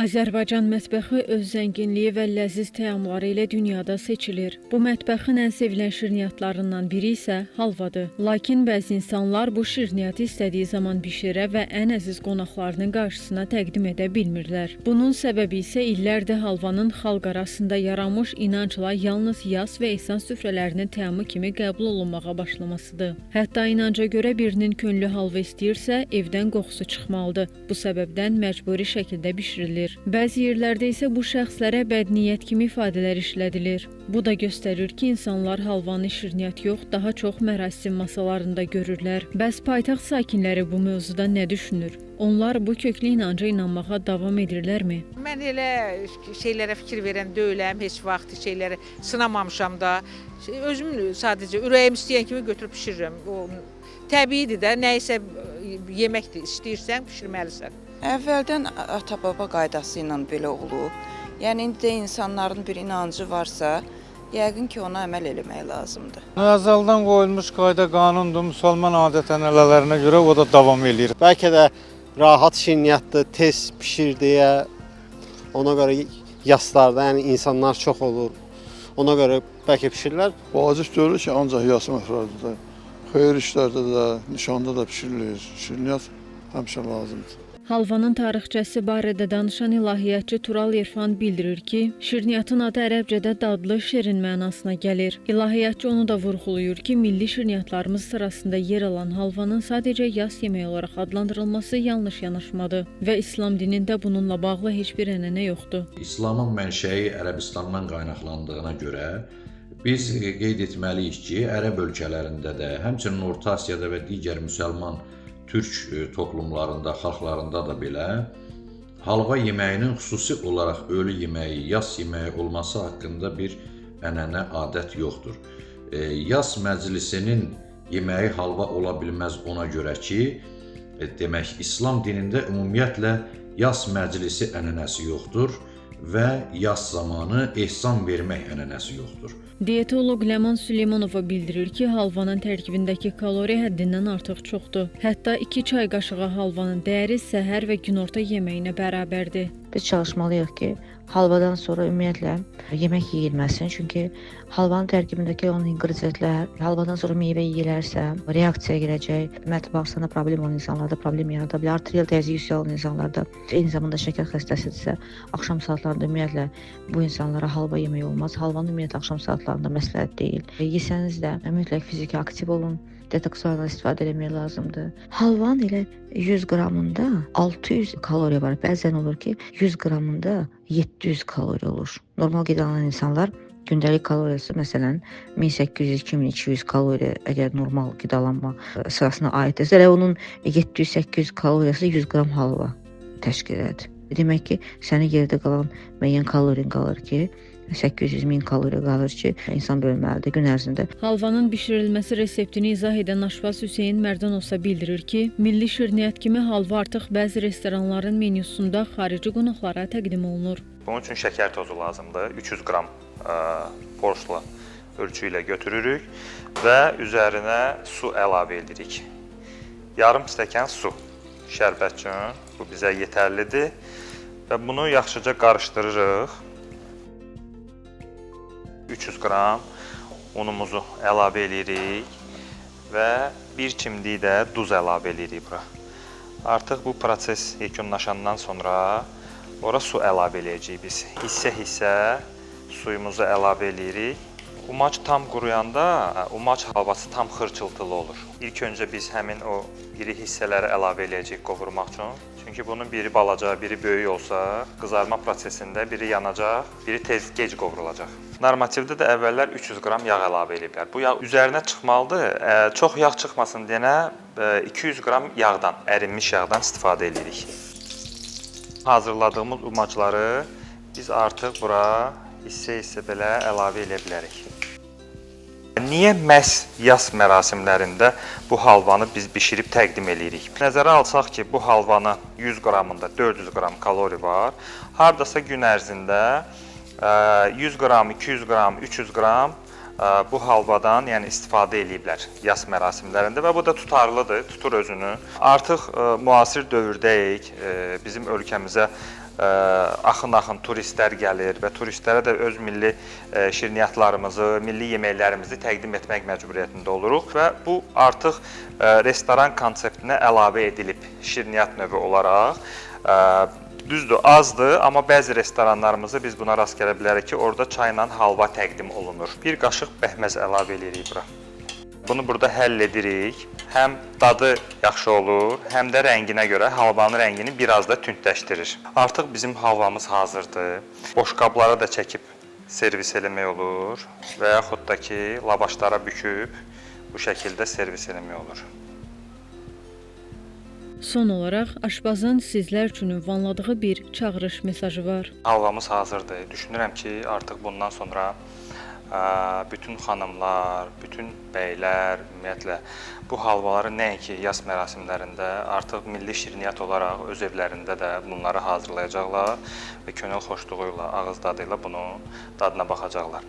Azərbaycan mətbəxi öz zənginliyi və ləziz təamları ilə dünyada seçilir. Bu mətbəxin ən sevilən şirniyyatlarından biri isə halvadır. Lakin bəzi insanlar bu şirniyyatı istədiyi zaman bişirə və ən əziz qonaqlarının qarşısına təqdim edə bilmirlər. Bunun səbəbi isə illərdir halvanın xalq arasında yaranmış inancla yalnız yas və ehsan süfrələrinin təamı kimi qəbul olunmağa başlamasıdır. Hətta inanca görə birinin könlü halva istəyirsə, evdən qoxusu çıxmalıdır. Bu səbəbdən məcburi şəkildə bişirilir. Bəzi yerlərdə isə bu şəxslərə bədniyyət kimi ifadələr işlədilir. Bu da göstərir ki, insanlar halvanı şirniyyat yox, daha çox mərasim masalarında görürlər. Bəs paytaxt sakinləri bu mövzuda nə düşünür? Onlar bu köklü inanca inanmağa davam edirlərmi? Mən elə şeylərə fikir verən deyiləm, heç vaxt şeylərə sınamamışam da. Özüm sadəcə ürəyim istəyən kimi götürüb bişirirəm. O təbiidir də, nə isə yeməkdir, istəyirsən bişirməlisən. Əvvəldən ata-baba qaydası ilə belə olub. Yəni indi də insanların bir inancı varsa, yəqin ki, ona əməl eləmək lazımdır. Əzəldən qoyulmuş qayda qanundur. Müsəlman adət-ənənələrinə görə o da davam eləyir. Bəlkə də rahat şirniyyatdır, tez pişir deyə ona görə yaslarda, yəni insanlar çox olur. Ona görə bəlkə bişirirlər. Vacib deyil ki, ancaq yas məfrədə, xeyir işlərdə də, nişanda da bişirilir. Şirniyyat həmişə lazımdır. Halvanın tarixçəsi barədə danışan ilahiyyatçı Tural İrfan bildirir ki, şirniyyatın adı ərəbcədə dadlı, şirin mənasına gəlir. İlahiyyatçı onu da vurğulayır ki, milli şirniyyatlarımız sırasında yer alan halvanın sadəcə yas yeməyi olaraq adlandırılması yanlış yanaşmadır və İslam dinində bununla bağlı heç bir ənənə yoxdur. İslamın mənşəyi Ərəbistandan qaynaqlandığına görə biz qeyd etməliyik ki, ərəb ölkələrində də, həmçinin Orta Asiyada və digər müsəlman türk toplumlarında, xalqlarında da belə halva yeməyinin xüsusi olaraq ölü yeməyi, yas yeməyi olması haqqında bir ənənə, adət yoxdur. Yas məclisinin yeməyi halva ola bilməz ona görə ki, demək, İslam dinində ümumiyyətlə yas məclisi ənənəsi yoxdur və yas zamanı ehsan vermək ənənəsi yoxdur. Diyetoloq Ləman Süleymanova bildirir ki, halvanın tərkibindəki kalori həddindən artıq çoxdur. Hətta 2 çay qaşığı halvanın dəyəri səhər və günorta yeməyinə bərabərdir. Biz çalışmalıyıq ki, halvadan sonra ümumiyyətlə yemək yeyilməsin. Çünki halvanın tərkibindəki olan inqrediyentlər halvadan sonra meyvə yeyilərsə reaksiya girəcək. Ümumiyyətlə bağırsaqda problem olan insanlarda problem yarada bilər. Arterial təzyiq yüksək olan insanlarda, eyni zamanda şəkər xəstəsidirsə, axşam saatlarında ümumiyyətlə bu insanlara halva yemək olmaz. Halvanın ümumiyyətlə axşam saatlarında məsləhət deyil. Yesəniz də mütləq fiziki aktiv olun. Detokslardan istifadə eləmək lazımdır. Halvanın elə 100 qramında 600 kalori var. Bəzən olur ki, 100 qramında 700 kalori olur. Normal qidalanan insanlar gündəlik kaloriyası məsələn 1800-2200 kalori əgər normal qidalanma sırasına aiddirsə, elə onun 700-800 kaloriyası 100 qram halva təşkil edir. Demək ki, sənin yerdə qalan müəyyən kalorin qalır ki, 800 min kalori qalır ki, insan bölməlidir gün ərzində. Halvanın bişirilməsi reseptini izah edən aşpaz Hüseyn Mərdanov bildirir ki, milli şirniyyat kimi halva artıq bəzi restoranların menyusunda xarici qonaqlara təqdim olunur. Bunun üçün şəkər tozu lazımdır. 300 qram porsla ölçü ilə götürürük və üzərinə su əlavə edirik. Yarım stəkan su şərbət üçün bu bizə yetərlidir və bunu yaxşıca qarışdırırıq. 300 qram unumuzu əlavə eləyirik və bir çimdik də duz əlavə eləyirik bura. Artıq bu proses yekunlaşandan sonra ora su əlavə eləyəcəyik biz. Hissə-hissə suyumuzu əlavə eləyirik. Umac tam quruyanda umac halvası tam xırçıltılı olur. İlk öncə biz həmin o iri hissələri əlavə eləyəcəyik qovurmaq üçün. Çünki bunun biri balaca, biri böyük olsa, qızarma prosesində biri yanacaq, biri tez gec qovrulacaq. Normativdə də əvvəllər 300 qram yağ əlavə eləyiblər. Bu yağ üzərinə çıxmalıdır. Çox yağ çıxmasın deyənə 200 qram yağdan, ərinmiş yağdan istifadə eləyirik. Hazırladığımız umacları biz artıq bura hissə-hissə belə əlavə eləyə bilərik. Niyə məhz yas mərasimlərində bu halvanı biz bişirib təqdim eləyirik? Nəzərə alsaq ki, bu halvanı 100 qramında 400 qram kalori var. Hardasa gün ərzində 100 qram, 200 qram, 300 qram bu halvadan, yəni istifadə eləyiblər yas mərasimlərində və bu da tutarlıdır, tutur özünü. Artıq müasir dövrdəyik. Bizim ölkəmizə Axın-axın turistlər gəlir və turistlərə də öz milli şirniyyatlarımızı, milli yeməklərimizi təqdim etmək məcburiyyətində oluruq və bu artıq restoran konseptinə əlavə edilib şirniyyat növü olaraq. Düzdür, azdır, amma bəzi restoranlarımızda biz buna rast gələ bilərik ki, orada çayla halva təqdim olunur. Bir qaşıq bəhməz əlavə eləyirik bura. Bunu burada həll edirik. Həm dadı yaxşı olur, həm də rənginə görə halvanın rəngini biraz da tündləşdirir. Artıq bizim halvamız hazırdır. Boşqablara da çəkib servis eləmək olur və yaxud da ki, lavaşlara büküb bu şəkildə servis eləmək olur. Son olaraq aşpazın sizlər üçün ünvanladığı bir çağırış mesajı var. Halvamız hazırdır. Düşünürəm ki, artıq bundan sonra bütün xanımlar, bütün bəylər ümumiyyətlə bu halvaları nəinki yas mərasimlərində, artıq milli şirniyyat olaraq öz evlərində də bunları hazırlayacaqlar və könül xoşluğu ilə, ağız dadı ilə bunun dadına baxacaqlar.